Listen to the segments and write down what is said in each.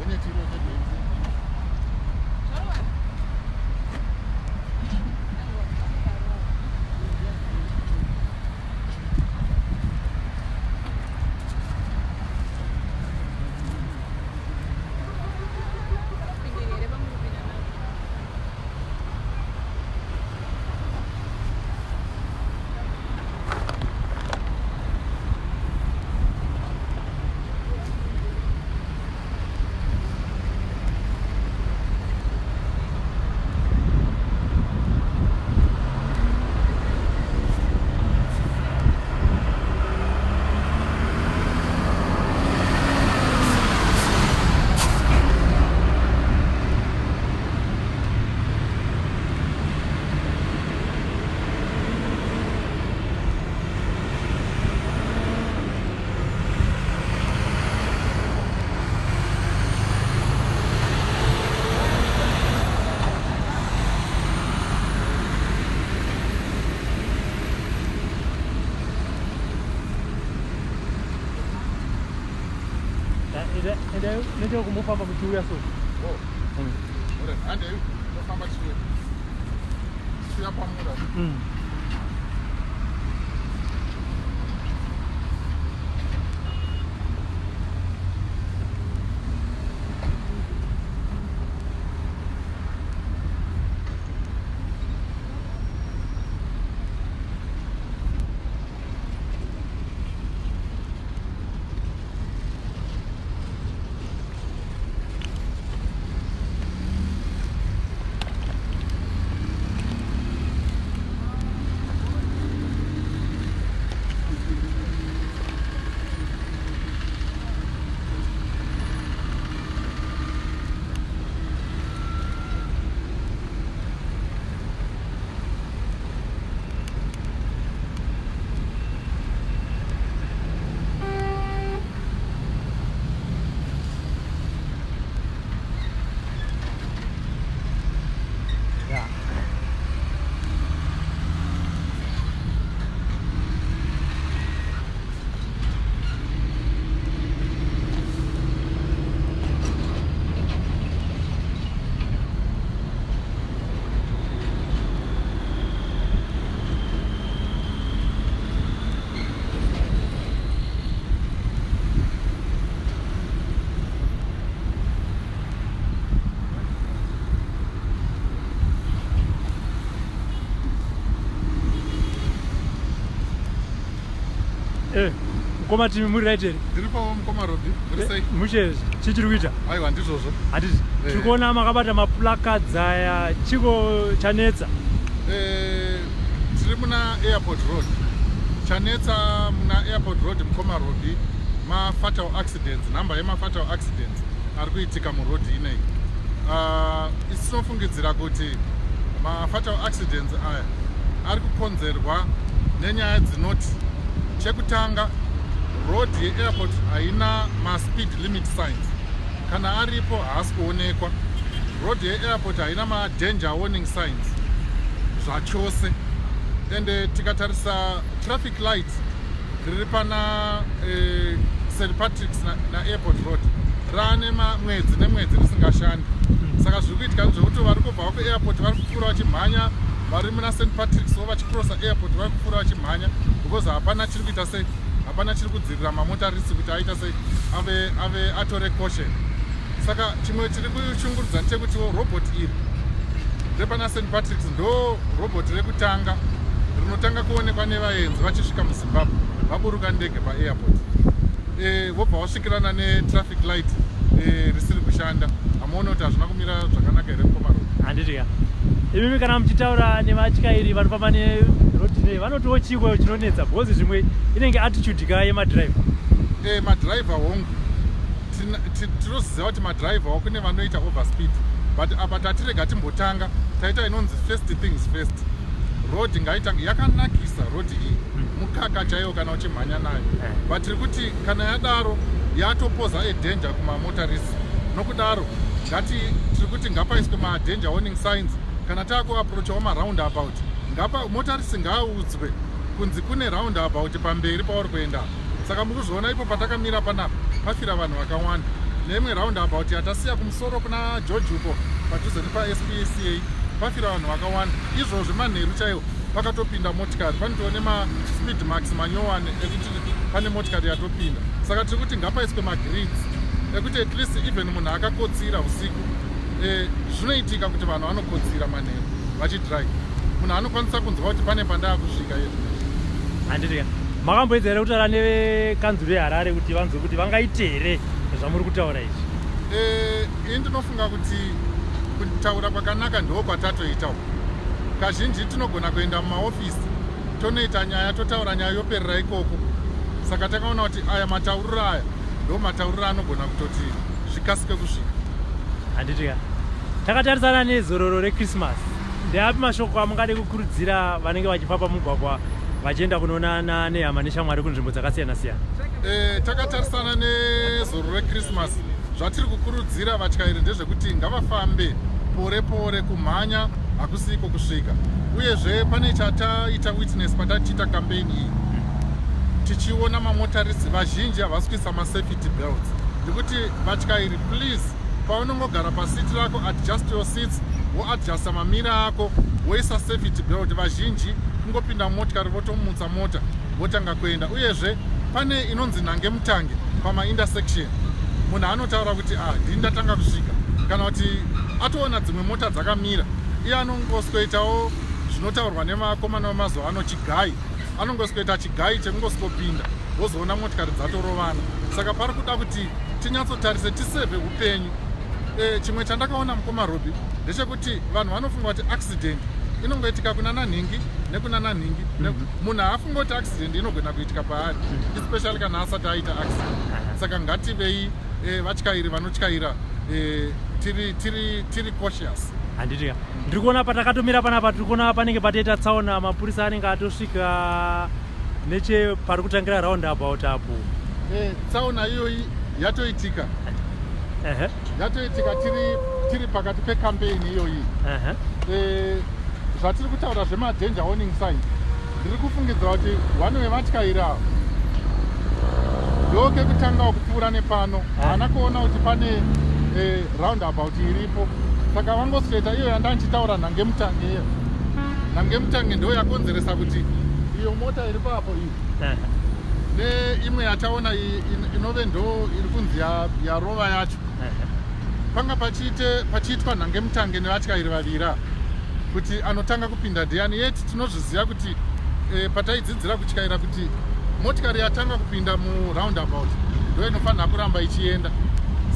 Gonyeti iro nebenzi. Ndekumufamba muchiuya so. Oh. Alright, handei tofamba tichiuya. Tichiuya pamura. Yeah. Eh, mukoma timi muri right here? Ndiripo mukoma Robi, muri sei? Mushe chichiri kuita? Aiwa ndizvozvo. Handiti. Tiri kuona makabata maplacards aya chiko chanetsa. Tiri muna Airport Road. Chanetsa muna Airport Road mukoma Robi ma-fatal accidents, number yema-fatal accidents ari kuitika muroad ineyi. Isu tinofungidzira kuti ma-fatal accidents aya ari kukonzerwa nenyaya dzinoti chekutanga road yeairport haina ma-speed limit signs, kana aripo haasi kuonekwa. Road yeairport haina ma-danger warning signs zvachose. Ende tikatarisa traffic light riri pana St Patrick's naairport road raane mwedzi nemwedzi risingashandi. Saka zviri kuitika ndezvekuti vari kubva kuairport vari kupfuura vachimhanya, vari muna St Patrick's vo vachicrossa airport vari kupfuura vachimhanya because hapana chiri kuita sei, hapana chiri kudzirira mamotorist kuti aita sei, ave atore caution. Saka chimwe chiri kushungurudza ndechekutiwo robot iri repana St Patrick's ndo robot rekutanga rinotanga kuonekwa nevaenzi vachisvika muZimbabwe vaburuka ndege paairport, vobva vasvikirana netraffic light risiri kushanda. Hamuoni kuti hazvina kumira zvakanaka here, mukoma Road? Handiti ka. Imimi kana muchitaura nevatyairi vanofamba neroad nei, vanotiwo chiko chinonetsa? Because zvimwe inenge attitude ka yemadriver. Madriver hongu, tinoziva kuti madriver wo kune vanoita overspeed, but apa tatirega timbotanga taita inonzi first things first. Road ngaitange yakanakisa. Road iyi mukaka chaiwo kana uchimhanya nayo, but tiri kuti kana yadaro yatopoza a danger kumamotorist. Nokudaro ngati tiri kuti ngapaiswe madanger warning signs. Kana taakuapproachawo maroundabout, ngapa motorist ngaaudzwe kunzi kune roundabout pamberi pauri kuenda. Saka muri kuzviona ipo patakamira panapa pafira vanhu vakawanda. Neimwe roundabout yatasiya kumusoro kuna George uko padhuze nepaSPCA, pafira vanhu vakawanda. Izvozvi manheru chaiwo pakatopinda motikari, panotoo nemaspeed marks manyowani ekuti pane motikari yatopinda. Saka tiri kuti ngapaiswe magrids ekuti at least even munhu akakotsira usiku, zvinoitika kuti vanhu vanokotsira manheru vachidrive, munhu anokwanisa kunzwa kuti pane pandaa kusvika izvo. Handiti makamboedza here kutaura nevekanzuro yeHarare kuti vanzwe kuti vangaite here zvamuri kutaura izvi? Ini ndinofunga kuti kutaura kwakanaka ndo kwatatoitawo. Kazhinji tinogona kuenda mumaofisi, tonoita nyaya, totaura nyaya, yoperera ikoko. Saka takaona kuti aya matauriro aya ndo matauriro anogona kutoti zvikasike kusvika. Handiti ka takatarisana nezororo reChristmas, ndeapi mashoko amungade kukurudzira vanenge vachifamba mugwagwa vachienda kunoonana nehama neshamwari kunzvimbo dzakasiyana siyana? Takatarisana nezororo reChristmas, zvatiri kukurudzira vatyairi ndezvekuti ngavafambe pore pore. Kumhanya hakusiko kusvika. Uyezve pane chataita witness patatiita campaign iyi, tichiona mamotorists vazhinji havasi kuisa masafety belts. Ndikuti vatyairi, please, paunongogara paseat rako, adjust your seats, woadjusta mamirror ako, woisa safety belt. Vazhinji kungopinda mumotikari, votomutsa mota, votanga kuenda. Uyezve pane inonzi nhange mutange pamaintersection. Munhu anotaura kuti, "Ah, ndini ndatanga kusvika," kana kuti atoona dzimwe mota dzakamira, iye anongoswetawo zvinotaurwa nevakomana vemazuva ano, chigai. Anongosweta chigai chekungoswopinda, wozoona motikari dzatorovana. Saka pari kuda kuti tinyatsotarise, tisevhe upenyu. Chimwe chandakaona, mukoma Robi, ndechekuti vanhu vanofunga kuti accident inongoitika kuna nanhingi nekuna nanhingi. Munhu haafunga kuti accident inogona kuitika paari, especially kana asati aita accident. Saka ngativei vatyairi vanotyaira tiri cautious. Handiti ka ndiri kuona patakatomira panapa, tiri kuona panenge patoita tsaona, mapurisa anenge atosvika neche pari kutangira roundabout apo. Tsaona iyoyi yatoitika. Yatoitika tiri pakati pecampaign iyoyi. Zvatiri kutaura zvemadanger warning signs, ndiri kufungidzira kuti one wevatyairi ava ndokekutangawo kupfuura nepano, haana kuona kuti pane roundabout iripo. Saka vangosweta iyo yanda ndichitaura, nhange mutange. Iyo nhange mutange ndo yakonzeresa kuti iyo mota iri papo iyi neimwe yataona inove ndo iri kunzi yarova yacho. Panga pachiitwa nhange mutange nevatyairi vaviri ava kuti anotanga kupinda ndiani. Yeti tinozviziva kuti pataidzidzira kutyaira kuti motikari yatanga kupinda muroundabout ndo inofanira kuramba ichienda.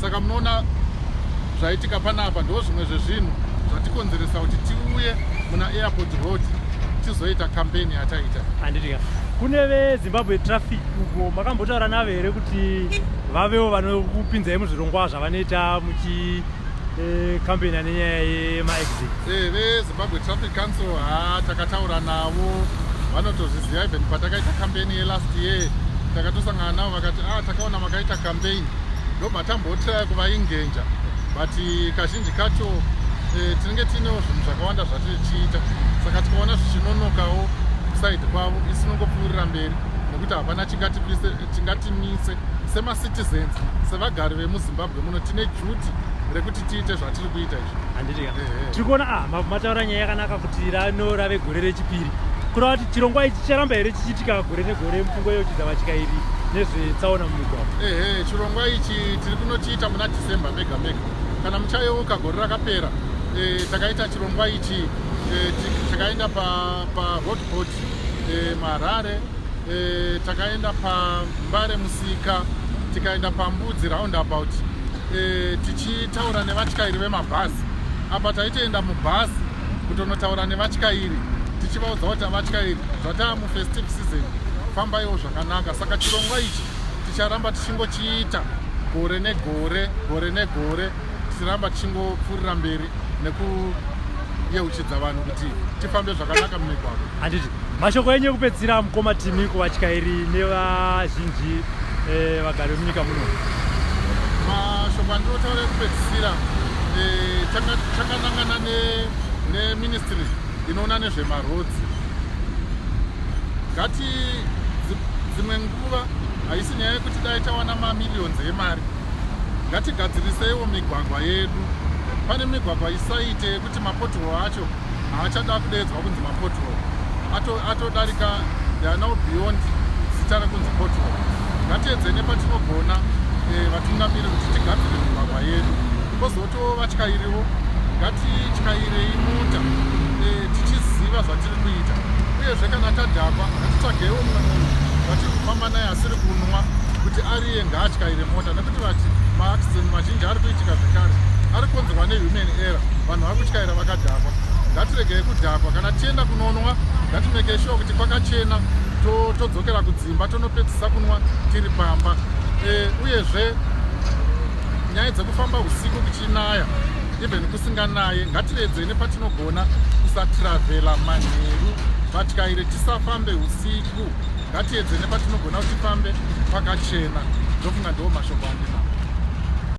Saka munoona zvaitika panapa ndo zvimwe zvezvinhu zvatikonzeresa kuti tiuye muna Airport Road tizoita campaign yataita. Handiti ka kune veZimbabwe Traffic uko, makambotaura navo here kuti vavewo vanokupinzai muzvirongwa zvavanoita muchi campaigna nenyaya yemaaccident? VeZimbabwe Traffic Council, ha, takataura navo, vanotozviziva. Even patakaita campaign yelast year takatosangana navo, vakati, "Ah, takaona makaita campaign." Ndobva tambotraya kuvaengager, but kazhinji kacho tinenge tiinewo zvinhu zvakawanda zvatirichiita. Saka tikaona zvichinonokawo kuside kwavo, isu tinongopfuurira mberi nekuti hapana chingatimise semacitizens, sevagari vemuZimbabwe muno. Tine duty rekuti tiite zvatiri kuita izvi. Handiti ka tiri kuona, ah, mataura nyaya yakanaka kuti rano rave gore rechipiri. Kureva kuti chirongwa ichi chicharamba here chichiitika gore negore mupfungwa yekuchidza vatyairi nezvetsaona mumigwagwa? Ehe, chirongwa ichi tiri kunochiita muna December mega mega. Kana muchayeuka, gore rakapera takaita chirongwa ichi, takaenda paroadport muHarare, takaenda paMbare Musika, tikaenda paMbudzi roundabout, tichitaura nevatyairi vemabhazi. Apa taitoenda mubhazi kutonotaura nevatyairi, tichivaudza kuti, "Avatyairi, zvataa mufestive season, fambaiwo zvakanaka." Saka chirongwa ichi ticharamba tichingochiita gore negore, gore negore, tichiramba tichingopfuurira mberi nekuyeuchidza vanhu kuti tifambe zvakanaka mumigwagwa. Handiti mashoko enyu ekupedzisira, mukoma Timi, kuvatyairi nevazhinji vagari vemunyika muno? Mashoko andinotaura ekupedzisira, takanangana neministry inoona nezvemaroads. Ngati dzimwe nguva haisi nyaya yekuti dai tawana mamillions emari. Ngatigadzirisewo migwagwa yedu. Pane migwagwa isaite yekuti mapothole acho haachada kudeedzwa kunzi mapothole, atodarika, they are now beyond zita rekunzi pothole. Ngatiedze nepatinogona, vatungamiri, kuti tigadzire migwagwa yedu. Kwozotiwo vatyairiwo, ngatityairei mota tichiziva zvatiri kuita. Uyezve kana tadhakwa, ngatitsvageiwo mumwe munhu vatiri kufamba naye asiri kunwa kuti ariye ngaatyaire mota, nekuti vati maaccident mazhinji ari kuitika zvekare ari kukonzerwa nehuman error. Vanhu vari kutyaira vakadhakwa. Ngatiregei kudhakwa. Kana tichienda kunonwa, ngatimake sure kuti kwakachena, todzokera kudzimba, tonopedzisa kunwa tiri pamba. Uyezve nyaya dzekufamba usiku kuchinaya, even kusinganaye, ngatiredzei nepatinogona kusatravhela manheru. Vatyaire, tisafambe usiku. Ngatiedze nepatinogona kuti tifambe kwakachena. Ndofunga ndo mashoko andinawo.